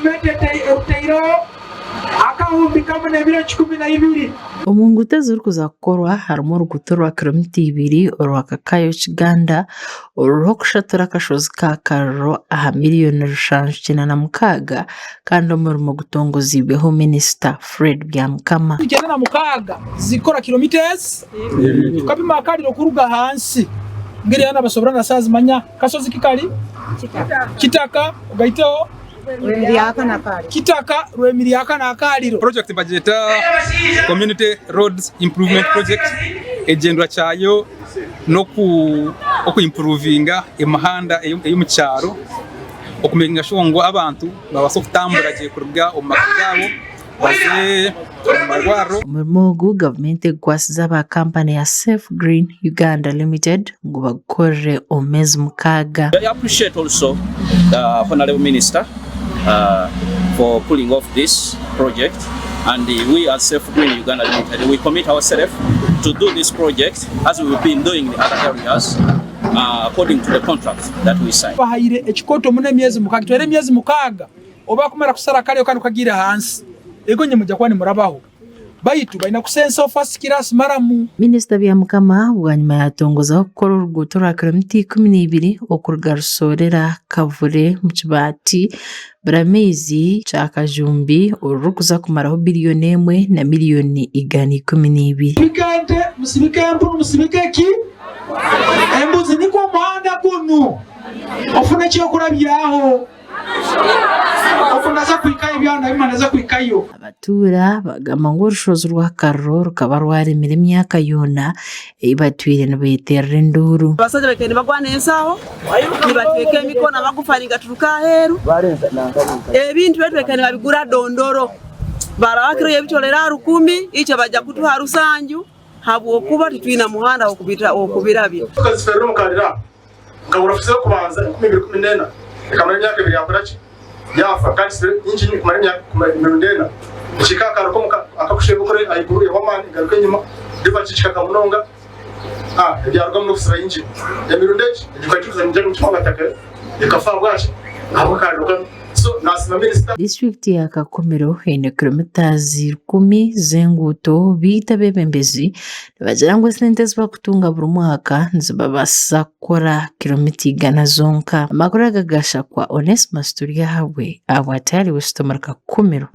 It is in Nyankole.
Gavumenti erutaireho 1012. Omu nguuto ezirikuza kukorwa harimu oruguuto orwa kiromita ibiri orwa Kakayo Kiganda oruriho kushatura akashozi ka Kariro aha miriyoni 796 kandi omurimo gutongoziibweho minisita Fred Byamukama. 96 zikora kiromita ezi tukapima akariro kuruga ahansi ngeri yana basobora na saaha zimanya kasozi ki kari kitaka ogaiteho Kitaka Rwemiryaka n'Akariro. Project nibagyeta Community Roads Improvement Project ekigyendererwa kyayo n'oku improvinga emihanda ey'omu kyaro okumekinga shuwa ngu abantu babaasa kutambura gye kuruga omu maka gaabo baze omu marwariro. Omurimo ogu gavumenti egukwasize aba kampani ya Safe Green Uganda Limited ngu bagukorere omu meezi mukaaga. I appreciate also the Honourable Minister for pulling off this project and we as Safe Green Uganda Limited we commit ourselves to do this project as we've been doing in other areas according to the contract that we signed. Bahaire ekikooto muno emyezi mukaaga, kitwire emyezi mukaaga obu bakumara kusara akariro kanu kagiire ahansi, ego nyine muija kuba nimurabaho baitu baine kusensa first class maramu. Minisita Byamukama bwanyima yatongozaho kukora oruguuto rwa kiromita 12 okuruga Rusorera, Kavure, Mukibati, Buramaizi, Kyakajumbi orurikuza kumaraho biriyoni emwe na miriyoni 112. Musibike ente, musibike empunu, musibike ki? Embuzi, nikwo omuhanda gunu ofune ekyokurabyaho. Ogu naza kuhikayo ebyaro nabimwe naza kuhikayo. Abatuura bagamba ngu orushozi rwa Kariro rukaba rwaremire emyaka yoona ei batwire nibeeterera enduuru. Abasaija baikaire nibagwana ensaho, nibatweka emikono amagufa nigaturuka aheeru. Ebintu byaitu baikaire nibabigura dondoro. Baraha kiro y'ebitolero aha rukumi, itwe baija kutuha rusanju habwokuba titwina muhanda gw'okubirabya. Tukazifeerera omu karira ako. Nkagura fuso y'okubanza 2014, ekamara emyaka ebiri yakora ki? Yaafa. Kandi sibire ingini kumara emyaka kumara emirundi ena. Ekihika aha kaaro k'omuka akakushenga okore ahaiguru ehwa amaani egaruka enyima, riva kikikaka munonga, ah, ebyarugamu n'okusiba ingini. Emirundi egi egi nkagiguza ningira ngu ngikwata kare ekafa ahabwaki? Ahabw'akariro kabi. So naasiima minisita. Disiturikiti ya Kakumiro eine kiromitazi rukumi z'enguuto beitu abeebembezi Nibagira ngu esente ezi barikutunga buri mwaka nizibabaasisa kukora kiromita igana zonka. Amakuru aga gashakwa Onesmus Turyahabwe ahabwa Tayari Wisdom omuri Kakumiro.